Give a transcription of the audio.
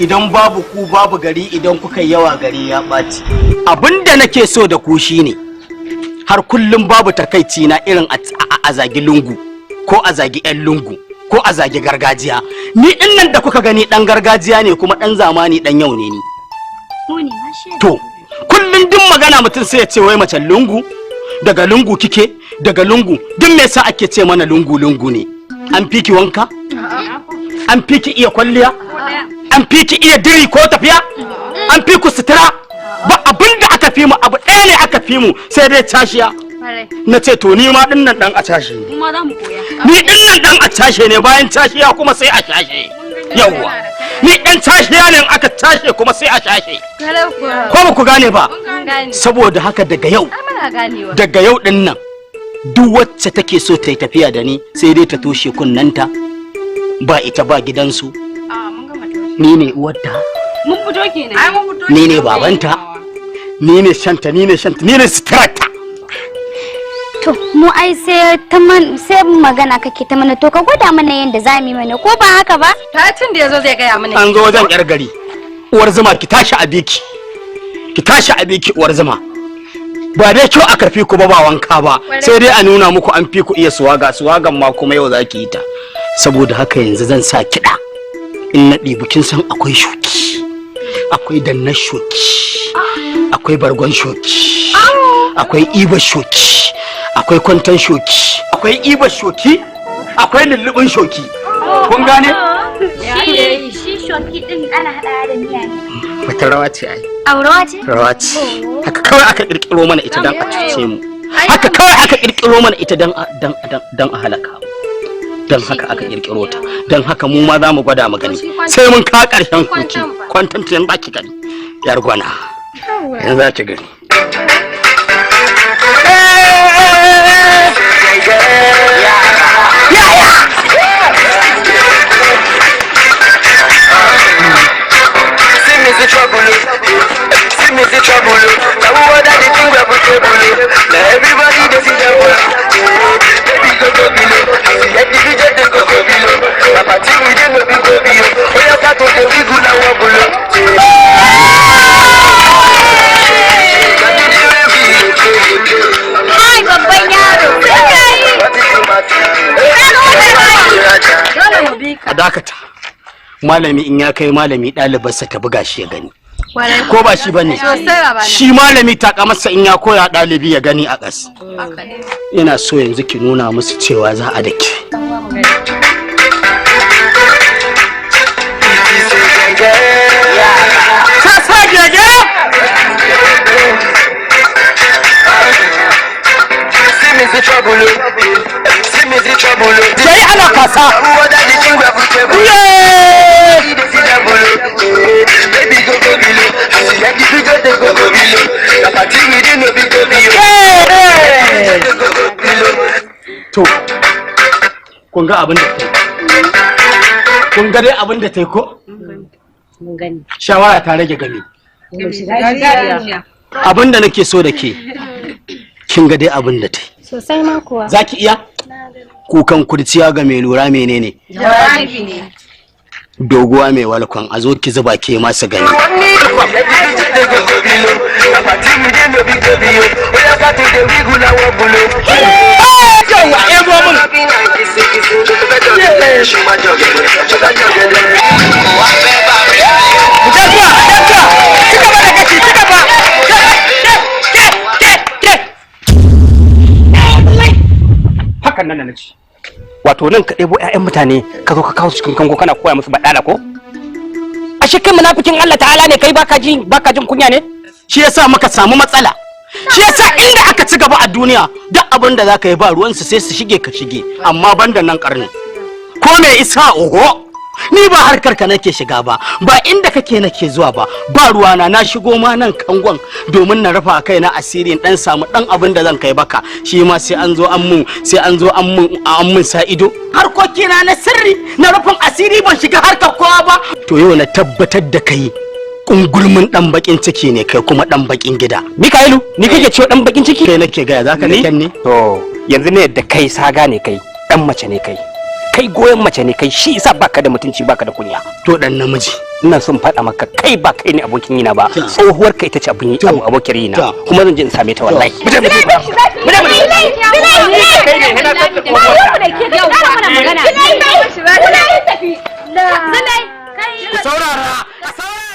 Idan babu ku babu gari, idan kuka yi yawa gari ya ɓaci. Abinda nake so da ku shine, har kullum babu takaici na irin a zagi lungu, ko a zagi 'yan lungu, ko a zagi gargajiya. Ni din nan da kuka gani dan gargajiya ne, kuma dan zamani, dan yau ne ni. Mu ne ma shaida. To, kullum duk magana mutum sai ya ce wai macen lungu, daga lungu kike, daga lungu. Duk me yasa ake ce mana lungu lungu ne? An fi ki wanka? An fi ki iya kwalliya? An fi ki iya diri ko tafiya? An fi ku sutura? Ba abin da aka fi mu, abu ɗaya ne aka fi mu, sai dai cashiya. Na ce to, ni ma din nan dan a cashe ne. Mu ma za mu koya. Ni din nan dan a cashe ne, bayan cashiya kuma sai a cashe. Yawwa, ni dan cashiya ne, in aka cashe kuma sai a cashe. Ko ba ku gane ba? Saboda haka daga yau, Muna ganewa. daga yau din nan, duk wacce take so ta yi tafiya da ni, sai dai ta toshe kunnanta. Ba ita ba gidansu. Ni ne uwarta. Mun fito kenan. Ai mun fito. Ni ne babanta, ni ne shanta, ni ne shanta, ni ne suturarta. To, mu ai sai ta man sai magana kake ta mana, to ka gwada mana yadda za mu yi mana, ko ba haka ba? Ta tun da yazo zai gaya mana. An zo wajen yar gari. Uwar zuma, ki tashi a biki, ki tashi a biki. Uwar zuma, ba dai kyau aka fi ku ba, ba wanka ba, sai dai a nuna muku an fi ku iya suwaga. Suwagan ma kuma yau za ki yi ta. Saboda haka yanzu zan sa kiɗa in na ɗibi. Kin san akwai shoki, akwai dannar shoki, akwai bargon shoki, akwai ibar shoki, akwai kwantan shoki, akwai ibar shoki, akwai lullubin shoki. Kun gane? Shi shoki din ana hada da miya ne? Wata rawa ce ai. Aurawa ce? Rawa ce. Haka kawai aka kirkiro mana ita dan a cuce mu. Haka kawai aka kirkiro mana ita dan a halaka mu. Dan haka aka kirkiro ta. Dan haka mu ma za mu gwada mu gani, sai mun ka karshen kuki kwantan. Yanzu za ki gani, yar gwana, yanzu za ki gani. See me see trouble, oh. See me see trouble, oh. Now who order the thing we put table, oh. Now everybody they see the world. Baby go go below, see the DJ they go go below. Na party we dey no be go below. Oh yeah, start to dey wiggle and wobble, oh. Hai, babban yaro. Sai kai. Dole mu bi ka. A dakata. Malami in ya kai malami, ɗalibarsa ta buga shi ya gani. Kwarai. Ko ba shi bane? Sosai, babana. Shi malami takamarsa in ya koya ɗalibi ya gani a ƙas. Haka ne. Ina so yanzu ki nuna musu cewa za a dake. Sasa gege. See me see trouble, oh. See me see trouble, oh. Yayi ana kasa. Now who order the thing we put table, oh. Ye! They see the bolo. Baby go go below. See the DJ they go go below. Na party we dey no be go below. Hey! They go go below. To, kun ga abin da ta yi. Kun ga dai abin da ta yi ko? Mun gani. Shawara ta rage gami. Gaskiya. Abin da nake so da ke, kin ga dai abin da ta yi. Sosai ma kuwa. Za ki iya? Kukan kurciya ga mai lura menene? Jawabi ne. Doguwa mai walkon, a zo ki zuba ke masu gani. The DJ they go go below. Na party we dey no be go below. Oh yeah, start to dey wiggle and wobble, oh. Yawa, ebo mun. Mu je zuwa, je zuwa. Ci gaba da gashi, ci gaba. Ke, ke, ke, ke. Hakan nan na ci, wato nan ka ɗebo 'ya'yan mutane ka zo ka kawo su cikin kango kana koya musu baɗala, ko ashe kai munafikin Allah ta'ala ne kai, baka jin kunya ne? Shi yasa muka samu matsala. Shi yasa inda aka ci gaba a duniya, duk abin da zaka yi ba ruwansu, sai su shige ka shige, amma banda nan karni. Ko me isa oho, ni ba harkar ka nake shiga ba, ba inda kake nake zuwa ba, ba ruwana. Na shigo ma nan kangon domin na rufa kaina asiri, in dan samu dan abin da zan kai baka. Shi ma sai an zo an mun, sai an zo an mun sa ido. Harkokina na sirri na rufin asiri, ban shiga harkar kowa ba. To yau na tabbatar da kai kungurmin dan bakin ciki ne kai, kuma dan bakin gida. Mika'ilu, ni kake ciwo dan bakin ciki? Kai nake gaya, zaka da Ni? kyan ne. To yanzu ne da kai saga ne, kai dan mace ne, kai goyon mace ne kai, shi yasa baka da mutunci, baka da kunya. To dan namiji. Ina son faɗa maka, kai ba kai ne abokin yina ba, tsohuwar ka ita ce abin abokin yina, kuma zan je in same ta wallahi. Mu je, mu je, mu je, mu je. Kai ne, ina son ta tsohuwar ka. Saurara, a saurara.